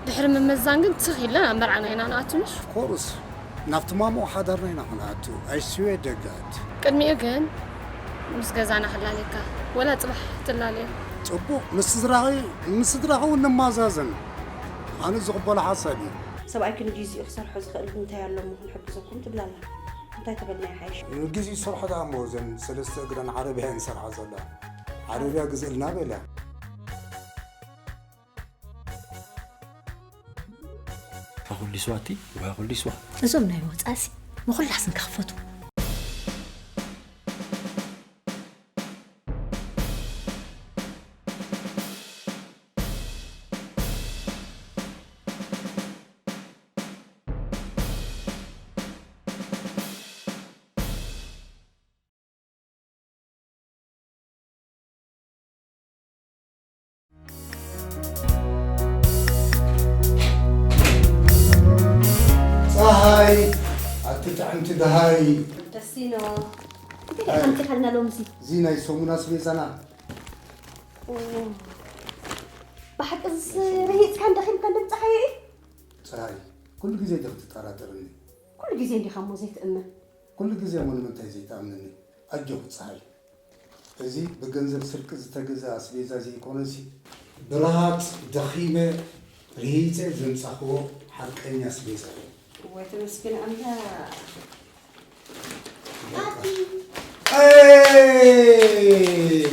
ድሕሪ ምምዛን ግን ትኽ ኢልና ናብ መርዓና ኢና ንኣቱ፣ ምሽ? ኮርስ ናብቲ ማሙቕ ሓዳርና ኢና ክንኣቱ። ኣይስዌ ደጋት ቅድሚኡ ግን ምስ ገዛና ክላለየካ፣ ወላ ጽባሕ ትላለዮ። ጽቡቕ፣ ምስ ስድራኺ ምስ ስድራኺ እውን ንማዛዘን። ኣነ ዝቕበሎ ሓሳብ እዩ። ሰብኣይኪ ንጊዜኡ ክሰርሖ ዝኽእል እንታይ ኣሎ እሞ ክንሕግዘኩም? ትብል ኣላ። እንታይ ተበልና ይሓይሽ? ንጊዜኡ ዝሰርሖ ደኣ እሞ እዘን ሰለስተ እግረን ዓረብያ እየን ዝሰርሓ ዘለዋ። ዓረብያ ግዝእልና በልያ። ፋኹሊስዋ እቲ ፋኹሊስዋ። እዞም ናይ ወፃእሲ መኹላስን ክኽፈቱ። ፀሃይ ኣቲ ጥዕምቲ ደሃይ ደሲኖ እንታይ ከምቲ ካልና ሎምሲ እዚ ናይ ሰሙን ኣስቤዛና ብሓቂ ዝስ ረሂፅካን ደኺምካን ድምፂ ሓየ እዩ ፀሃይ ኩሉ ግዜ ዲኺ ትጠራጠርኒ ኩሉ ግዜ እንዲኻ እሞ ዘይትእመን ኩሉ ግዜ እሞ ንምንታይ ዘይትኣምንኒ ኣጆኺ ፀሃይ እዚ ብገንዘብ ስርቂ ዝተገዝኣ ኣስቤዛ ዘይኮነሲ ብረሃፅ ደኺመ ርሂፀ ዘምፃኽዎ ሓቀኛ ኣስቤዛ እዩ። እዋይ ተመስገን ኣምላኽ።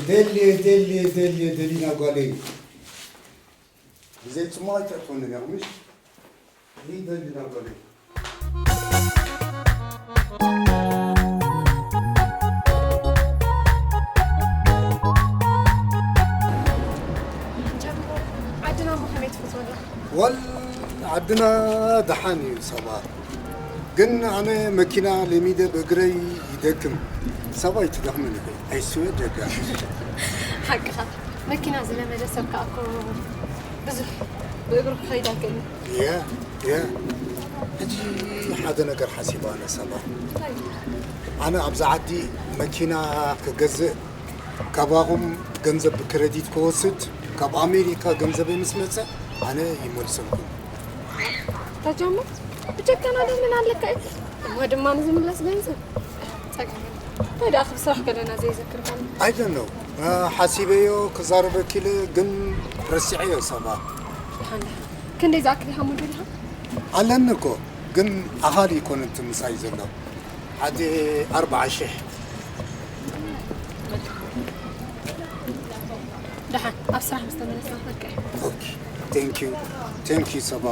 ደልየ ደልየ ደልየ ደሊና ጓለይ ብዘይ ፅሙቕ ኣይተእትወንን ኢኹም ምሽ? ዓድና እሞ ከመይ ትፈትወላ? ወል ዓድና ደሓን እዩ ሰባ ግን ኣነ መኪና ለሚደ ብእግረይ ይደክም ሰባ ይትደኽምን ኢኹ ኣይስወ ደጋ ሓቅኻ መኪና ዝለመደ ሰብ ከኣ እኮ ብዙሕ ብእግሩ ክኸይድ ኣይክእልን። ያ ያ ሕጂ ሓደ ነገር ሓሲበ ኣነ ሰባ ኣነ ኣብዚ ዓዲ መኪና ክገዝእ ካባኹም ገንዘብ ብክረዲት ክወስድ ካብ ኣሜሪካ ገንዘበይ ምስ መፀ ኣነ ይመልሰልኩም። ተጀምር ብጀካና ዶ ምን ኣለካ እዩ እሞ ድማ ንዝምለስ ገንዘብ ጸገም እንታይ ደኣ ክብ ስራሕ ከለና ዘይዘክር ካሉ I don't know ሓሲበዮ ክዛረበኪ ኢለ ግን ረሲዐዮ ሰባ ክንደይ ዝኣክል ኢኻ ሞዴልኻ ኣለኒ እኮ ግን ኣኻሊ ይኮነ እቲ ምሳይ ዘሎ ሓደ ኣርብዓ ሽሕ ደሓን ኣብ ስራሕ ምስ ተመለስና ክልክዕ ኦኬ thank you thank you ሰባ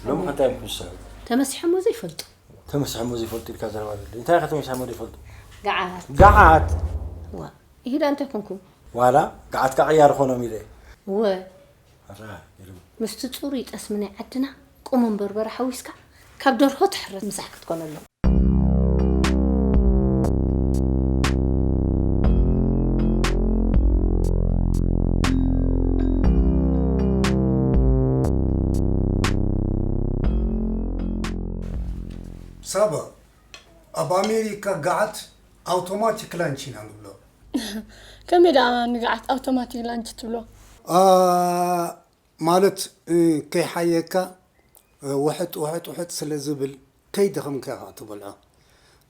ሎሚ እንታይ ምክንሰብ ተመሲሖሞ ዘይፈልጡ ተመሲሖሞ ዘይፈልጡ ኢልካ ዘረባ ዘለ እንታይ ኢኻ ተመሲሖሞ ዘይፈልጡ ገዓት ገዓት ዋ ይሄዳ እንታይ ኮንኩም ዋላ ገዓት ካቕያር ኾኖም ኢለ ወ ምስቲ ጽሩይ ጠስሚ ናይ ዓድና ቁሙን በርበረ ሓዊስካ ካብ ደርሆ ትሕረድ ምሳሕ ክትኮነሎም። ሳባ ኣብ ኣሜሪካ ገዓት ኣውቶማቲክ ላንች ኢና ንብሎ። ከመይ ደኣ ንገዓት ኣውቶማቲክ ላንች ትብሎ? ማለት ከይሓየካ ውሕጥ ውሕጥ ውሕጥ ስለ ዝብል ከይደኸምካ ኢኻ ትበልዖ።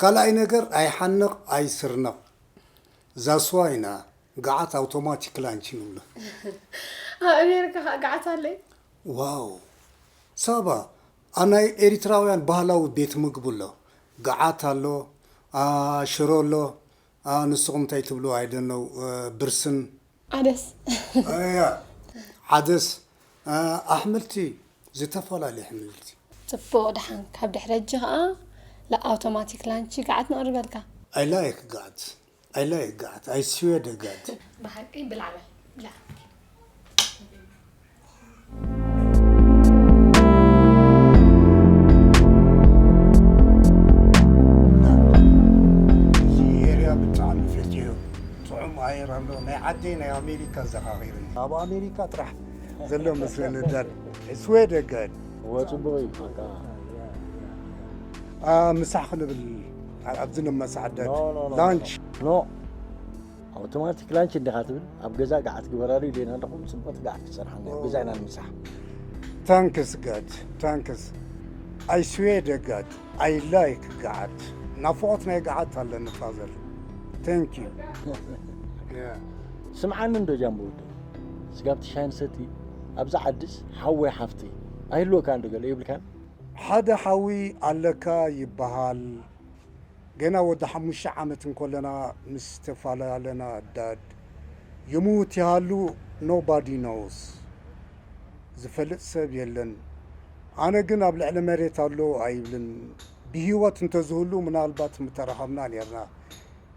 ካልኣይ ነገር ኣይሓንቕ ኣይስርነቕ። ዛስዋ ኢና ገዓት ኣውቶማቲክ ላንች ንብሎ። ኣብ ኣሜሪካ ከዓ ገዓት ኣለይ። ዋው ሳባ ኣናይ ኤሪትራውያን ባህላዊ ቤት ምግቢ ኣሎ። ገዓት ኣሎ፣ ሽሮ ኣሎ፣ ንስኹም እንታይ ትብሉ ኣይደነው ብርስን ዓደስ እያ ዓደስ ኣሕምልቲ ዝተፈላለዩ ኣሕምልቲ ጽቡቕ ደሓን ካብ ድሕሪ ሕጂ ኸዓ ለኣውቶማቲክ ላንቺ ገዓት ነቕርበልካ I like ገዓት I like ገዓት I swear the ገዓት ብሓቂ ብላዕበል ብላ ኣየር ኣሎ ናይ ዓደይ ናይ ኣሜሪካ ዘኻኺርኒ ኣብ ኣሜሪካ ጥራሕ ዘሎ መስለኒ ዳድ ስወ ደገድ ወፅቡቕ እዩ በቃ ምሳሕ ክንብል ኣብዚ ንመሳሕ ዳድ ላንች ኖ ኣውቶማቲክ ላንች እንዲኻ ትብል ኣብ ገዛ ገዓት ግበራሉ ኢለና ኣለኹ። ጽቡቕ ገዓት ክሰርሓ ኣብ ገዛ ኢና ንምሳሕ። Thanks God, thanks. I swear to God, I like ገዓት። ናፍቖት ናይ ገዓት ኣለኒ ፋዘር። Thank you. Yeah. ስምዓኒ እንዶ ጃምቦ ወዶ፣ ስጋብ ትሻይን ሰቲ ኣብዚ ዓድስ ሓወይ ሓፍተይ ኣይህልወካ እንዶ ገለ ይብልካን? ሓደ ሓዊ ኣለካ ይበሃል። ገና ወዲ ሓሙሽተ ዓመት እንኮለና ምስ ተፈላለና ዳድ ይሙት ይሃሉ nobody knows ዝፈልጥ ሰብ የለን። ኣነ ግን ኣብ ልዕሊ መሬት ኣሎ ኣይብልን። ብህይወት እንተዝህሉ ምናልባት ምተራኸብና ኔርና።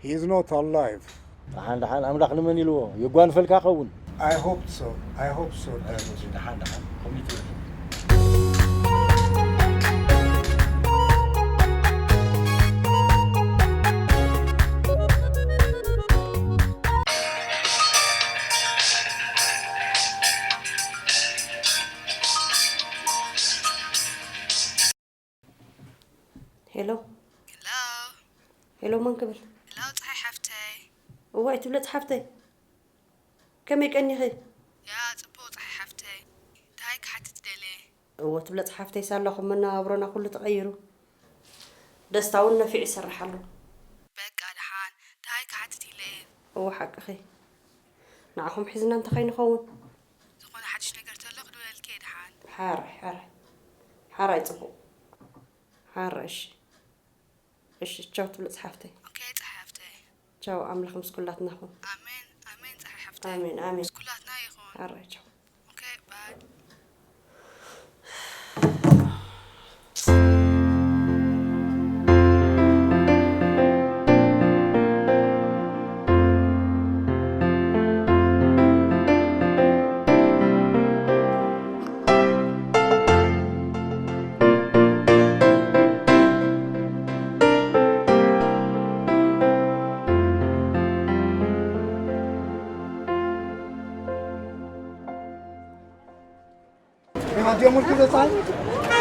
He is not alive. ደሓን ደሓን ኣምላኽ ንመን ኢልዎ የጓንፈልካ ኸውን። I hope so. I hope so. ደሓን ደሓን ኮሚቴ ሄሎ ሄሎ ሄሎ፣ መን ክብል? ሄሎ ፀሓይ ሓፍተይ። እዋይ ትብለፅ ሓፍተይ፣ ከመይ ቀኒኺ? ያ ፅቡቕ ፀሓይ ሓፍተይ፣ እንታይ ክሓትት ደልየ? እወ ትብለፅ ሓፍተይ፣ ሳላኹም መነባብሮና ኩሉ ተቐይሩ። ደስታ እውን ነፊዑ ይሰርሕ ኣሎ። በቃ ደሓን፣ እንታይ ክሓትት ኢለ እየ። እወ ሓቅኺ፣ ንዓኹም ሒዝና እንተኸይንኸውን። ዝኾነ ሓድሽ ነገር ተሎ ክድውለልኪ እየ ደሓን። ሓራይ ሓራይ ሓራይ ፅቡቕ ሓራይ እሺ እሺ ቻው ትብለጽ ሓፍተይ። ኦኬ ጸሓይ ሓፍተይ። ቻው ኣምላኽ ምስ ኩላትና ይኹን። ኣሜን ኣሜን ጸሓይ ሓፍተይ። ኣሜን ኣሜን። ምስ ኩላትና ይኹን። ሓራይ ቻው። ኦኬ ባይ።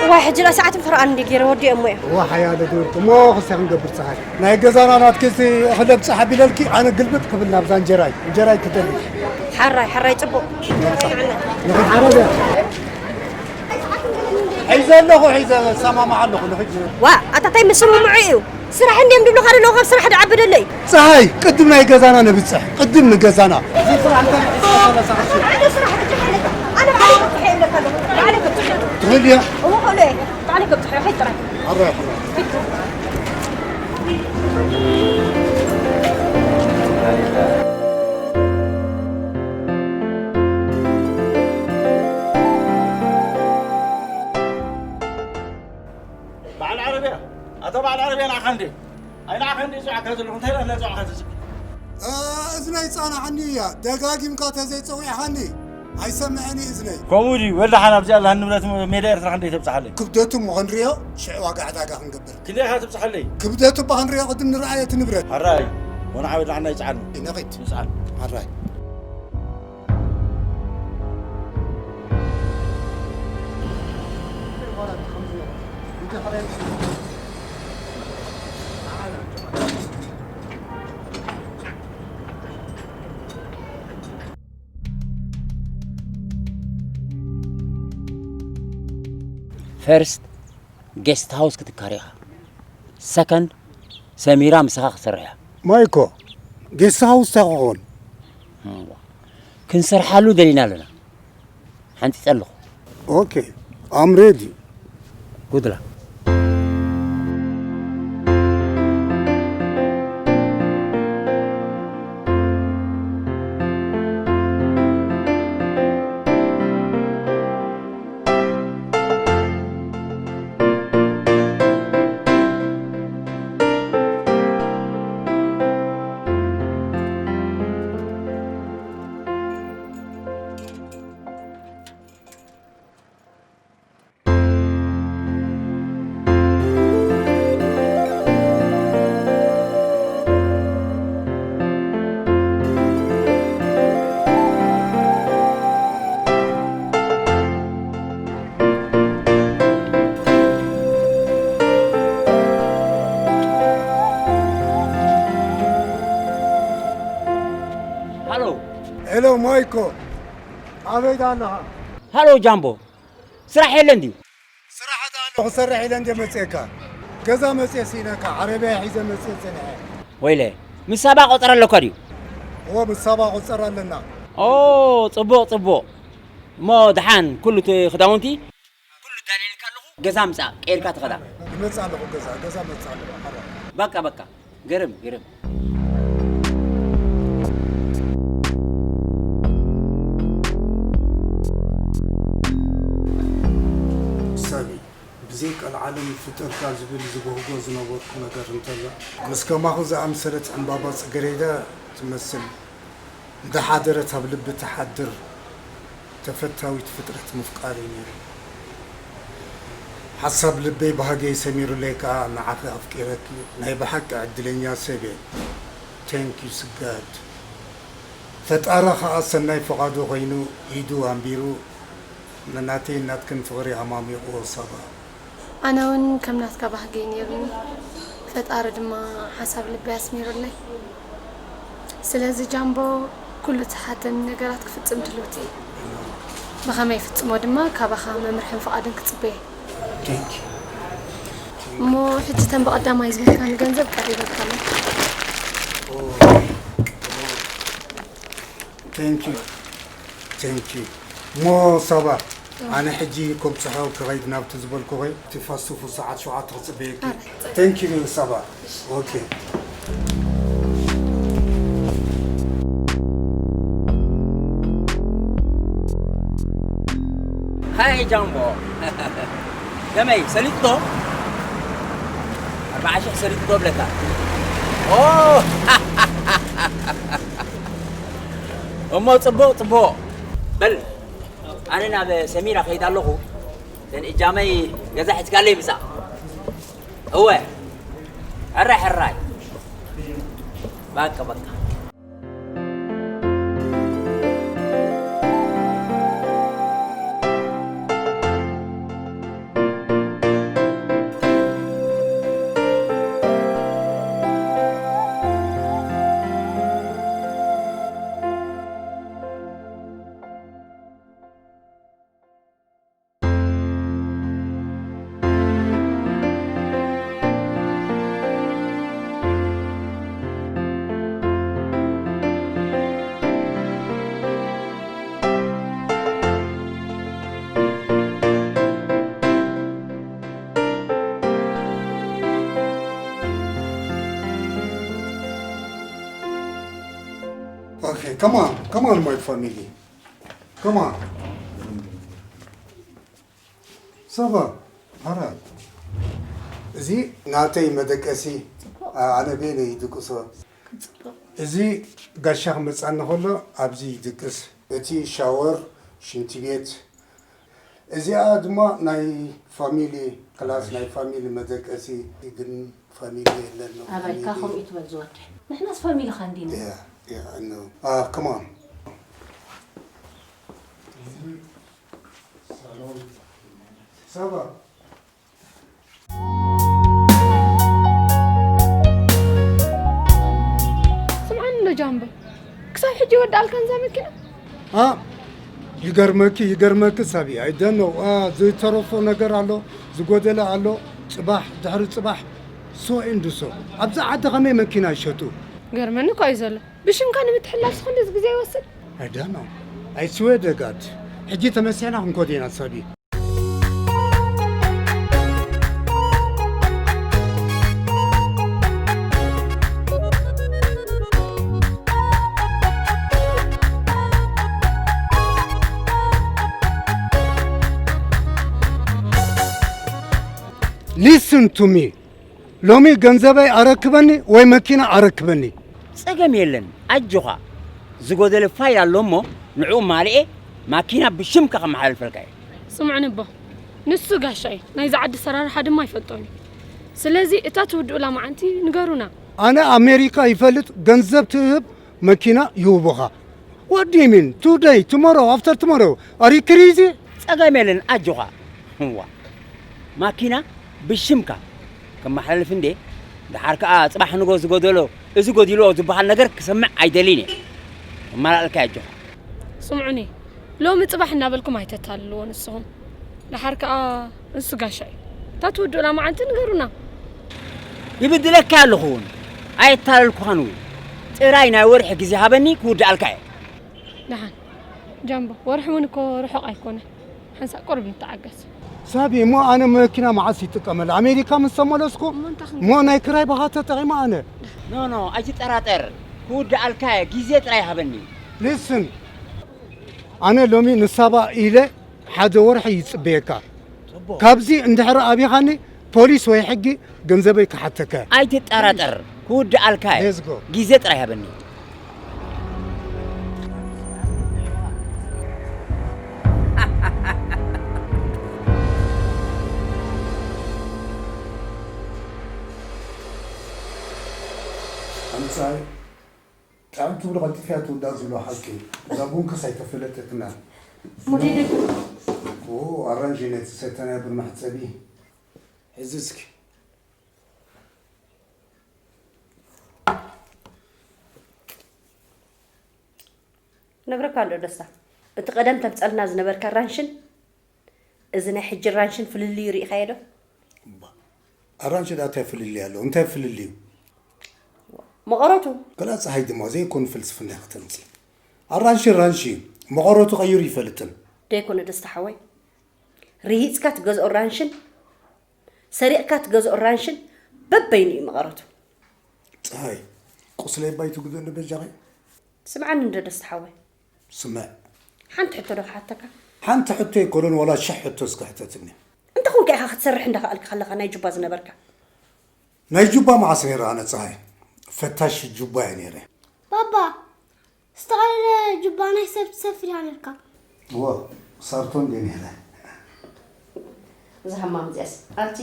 እዋይ ሕጂ ላ ሰዓት ምፍርቓን እንዲ ገይረ ወዲኦሞ እዮም። እዋ ሓያለ ዶ እሞ ክስተ ክንገብር ፀሓይ ናይ ገዛና ናትኪ እዚ እኽለ ብፅሕ ኣቢለልኪ ኣነ ግልብጥ ክብል ናብዛ እንጀራይ እንጀራይ ክደሊ ሓራይ ሓራይ ፅቡቕ ንኽድ ዓረበ ሒዘ ኣለኹ ሒዘ ሰማማዕ ኣለኹ ንኽድ ዋ ኣታታይ ምስምምዑ እዩ ስራሕ እንድዮም ድብሉኻ ደለዉ ካብ ስራሕ ድዓቢ ደሎ እዩ ፀሓይ ቅድም ናይ ገዛና ነብፅሕ ቅድም ንገዛና ትኽእል እያ በዓል ዓረብያ ኣቶ በዓል ዓረብያ ንዓኻ እንዴ ኣይንዓኻ እንዴ ዝዋዕካ ዘለኹ እንታይ ኢላ እናዘዋዕካ ተዝብል እዝነይ ፃናሓኒ እያ ደጋጊምካ ተዘይፀዊዕኻኒ ኣይሰምዐን እዩ እዝነይ ከምኡ ድዩ ወልደ ሓን ኣብዚኣ ኣላ ንብረት ሜዳ ኤርትራ ክንደይ ተብፅሓለይ ክብደቱ እሞ ክንሪኦ ሽዕ ዋጋ ዕዳጋ ክንገብር ክንደይ ኢኻ ትብፅሓለይ ክብደቱ እባ ክንሪኦ ቅድም ንረኣየ እቲ ንብረት ሓራይ ወንዓ ወድዓና ይፅዓኑ ንኸይድ ይፅዓኑ ሓራይ ፈርስት ጌስት ሃውስ ክትካር ኢኻ። ሰከንድ ሰሚራ ምሳኻ ክትሰርሕ እያ። ማይኮ ጌስት ሃውስ እንታይ ክኾን? ክንሰርሓሉ ደሊና ኣለና። ሓንፂፀ ኣለኹ። ኦኬ ኣም ሬዲ። ጉድ ላክ። ሃሎ። ሄሎ ማይኮ፣ ኣበይ ኣለኻ? ሃሎ ጃምቦ፣ ስራሕ የለን ድዩ? ስራሕ ኣለኹ፣ ክሰርሕ ኢለ እንደ መፅእካ፣ ገዛ መፅእ ስኢነካ፣ ዓረብያ ሒዘ መፅእ ፅንሐ። ወይለ፣ ምስ ሳባ ቆፀር ኣለካ ድዩ? እዎ፣ ምስ ሳባ ቆፀር ኣለና። ኦ፣ ፅቡቕ ፅቡቕ። እሞ ደሓን ኩሉ እቲ ክዳውንቲ ኩሉ ዳልየልካ ኣለኹ። ገዛ ምፃእ ቀይርካ ትኸዳ። ይመፅእ ኣለኹ፣ ገዛ ገዛ መፅእ ኣለኹ። ሓራ በቃ በቃ። ግርም ግርም። ሳቢ፣ ብዘይ ቀልዓለም ፍጠርካ ዝብል ዝበህጎ ዝነበርኩ ነገር እንተሎ፣ ምስ ከማኹ ዝኣምሰለት ዕምባባ ጽገሬዳ ትመስል እንዳሓደረት ኣብ ልቢ ትሓድር ተፈታዊት ፍጥረት ምፍቃር እዩ ነይሩ። ሓሳብ ልበይ ባህገይ ሰሚሩለይ ከኣ ንዓኺ ኣፍቂረኪ ናይ ብሓቂ ዕድለኛ ሰብ እየ። Thank you ስጋድ። ፈጣሪ ከኣ ሰናይ ፍቓዱ ኮይኑ ኢዱ ኣንቢሩ ንናተይን ናትክን ፍቕሪ ኣማሚቑዎ ሳባ። ኣነ እውን ከም ናትካ ባህጊ ነይሩኒ፣ ፈጣሪ ድማ ሓሳብ ልበይ ኣስሚሩለይ። ስለዚ ጃምቦ፣ ኩሉ እትሓተኒ ነገራት ክፍጽም ድልውቲ እየ። ብኸመይ ይፍጽሞ ድማ ካባኻ መምርሕን ፍቓድን ክጽበ እየ። Thank you. እሞ ሕጂ እተን ብቐዳማይ ዝበልካኒ ገንዘብ ቀሪበልካ ኣለኹ። Thank you. Thank you. እሞ ሳባ፣ ኣነ ሕጂ ከብጽሖ ክኸይድ ናብቲ ዝበልኩኺ፣ እቲ ፋስት ፉድ ሰዓት ሸውዓተ ክጽበየኪ። Thank you ሳባ። Okay. ሃይ ጃምቦ፣ ከመይ ሰሊጡ ዶ? ኣርብዓ ሽሕ ሰሊጡ ዶ ብለካ? ኦ! እሞ ጽቡቕ ጽቡቕ። በል ኣነ ናብ ሰሚራ ከይድ ኣለኹ። እተን እጃመይ ገዛ ሒዝካለይ ምጻእ። እወ፣ ሕራይ ሕራይ። በቃ በቃ። Okay, come on, come on, my family. Come on. ሳባ፣ ሓራ። እዚ ናተይ መደቀሲ፣ ኣነ ቤነ ይድቅሶ። እዚ ጋሻ ክመጻኒ ከሎ ኣብዚ ይድቅስ። እቲ ሻወር፣ ሽንቲ ቤት። እዚኣ ድማ ናይ ፋሚሊ ክላስ፣ ናይ ፋሚሊ መደቀሲ። ግን ፋሚሊ የለን። ኣባይካ ከምኡ ትበል ዝወድሕ። ንሕናስ ፋሚሊኻ እንዲና። Yeah, yeah, I know. Ah, come on. ሳባ። ስምዓኒ እንዶ ጃምቦ፣ ክሳብ ሕጂ ይወድኣልካን እዛ መኪና? ኣ ይገርመኪ ይገርመኪ ሳቢ፣ I don't know፣ ኣ ዘይተረፎ ነገር ኣሎ፣ ዝጎደለ ኣሎ። ጽባሕ ድሕሪ ጽባሕ so and so። ኣብዚ ዓዲ ከመይ መኪና ይሸጡ? ገርመኒ እኮ እዩ ዘሎ። ብሽምካ ንምትሕልላፍ ዝኽንድዚ ግዜ ይወስድ? I don't know። I swear to God። ሕጂ ተመሲሕና ክንኮድ ኢና ሳቢ። Listen to me. ሎሚ ገንዘበይ ኣረክበኒ ወይ መኪና ኣረክበኒ። ጸገም የለን ኣጆኻ፣ ዝጎደለ ፋይል ኣሎ እሞ ንዕኡ ማልኤ ማኪና ብሽምካ ከመሓላልፈልካ እየ። ስምዑኒ ኣቦ፣ ንሱ ጋሻ እዩ፣ ናይዚ ዓዲ ኣሰራርሓ ድማ ይፈልጦን እዩ። ስለዚ እታ ትውድኡላ መዓልቲ ንገሩና። ኣነ ኣሜሪካ ይፈልጥ ገንዘብ ትህብ መኪና ይህቡኻ። What do you mean? Today, tomorrow, after tomorrow? Are you crazy? ጸገም የለን ኣጆኻ። እዋ ማኪና ብሽምካ ከመሓላልፍ እንዴ፣ ደሓር ከኣ ጽባሕ ንጎ ዝጎደሎ እዚ ጎዲልዎ ዝበሃል ነገር ክሰምዕ ኣይደልን እየ። ኣመላልካ ኣጆኻ። ስምዑኒ፣ ሎሚ ጽባሕ እናበልኩም ኣይተታልልዎ ንስኹም። ደሓር ከኣ ንሱ ጋሻ እዩ። እታ ትውድኡላ መዓልቲ ንገሩና። ይብድለካ ኣለኹ እውን። ኣየታለልኩኻን እውን። ጥራይ ናይ ወርሒ ግዜ ሃበኒ ክውድኣልካ እየ። ደሓን ጃምቦ፣ ወርሒ እውን እኮ ርሑቕ ኣይኮነ። ሓንሳእ ቁሩብ ንተዓገስ። ሳቢ፣ እሞ ኣነ መኪና መዓስ ይጥቀመላ? ኣሜሪካ ምስ ተመለስኩ እሞ እንታይ ክንገብር? እሞ ናይ ክራይ ባኻ ተጠቒመ ኣነ። ኖ ኖ ኣይትጠራጠር። ክውድኣልካ እየ። ግዜ ጥራይ ሃበኒ። ሊስን፣ ኣነ ሎሚ ንሳባ ኢለ ሓደ ወርሒ ይጽበየካ። ካብዚ እንድሕር ኣቢኻኒ ፖሊስ ወይ ሕጊ ገንዘበይ ክሓተካ። ኣይትጠራጠር። ክውድኣልካ እየ። Let's go. ግዜ ጥራይ ሃበኒ። ኣምጻይ ጣዕም ትብሎ ቀልጢፍያ ትውዳእ ዝብሎ ሓቂ። እዛ ቡንክስ ኣይተፈለጠትና። ሙዴ ደግ ኦ ኣራንጂ ነቲ ሰተናያ ብር መሕጸቢ። ሕዚ እስኪ ነግረካ እንዶ ደስታ፣ እቲ ቀደም ተምጸልና ዝነበርካ ራንሽን እዚ ናይ ሕጂ ራንሽን ፍልልዩ ርኢኻዮ ዶ? ኣራንሺ ዳ እንታይ ፍልልይ ኣለዎ? እንታይ ፍልልዩ? መቐረቱ ገላ ፀሓይ ድማ ዘይኮኑ ፍልስፍና ከተምፂ። ኣራንሺ ራንሺ እዩ። መቐረቱ ቀይሩ ይፈልጥን። ደይኮነ ደስታ ሓወይ፣ ርሂፅካ ትገዝኦ ራንሽን ሰሪቕካ ትገዝኦ ራንሽን በበይኑ እዩ መቐረቱ። ፀሓይ ቁስለይ ባይቱ ግደሉ በጃኺ። ስምዓኒ እንዶ ደስታ ሓወይ፣ ስምዕ ሓንቲ ሕቶ ዶ ክሓተካ? ሓንቲ ሕቶ ኣይኮነን ዋላ ሽሕ ሕቶ እስኪ ሕተትኒ። እንተኾንካ ኢኻ ክትሰርሕ እንዳኸኣልካ ከለኻ ናይ ጁባ ዝነበርካ? ናይ ጁባ መዓስ ነይረ ኣነ ፀሓይ? ፈታሽ ጁባ እየ ነይረ። ባባ ዝተቐደደ ጁባ ናይ ሰብ ትሰፍር ኢኻ ነርካ። እወ ሳርቶን ድየ ነይረ። እዚ ሃማም እዚኣስ ኣቲ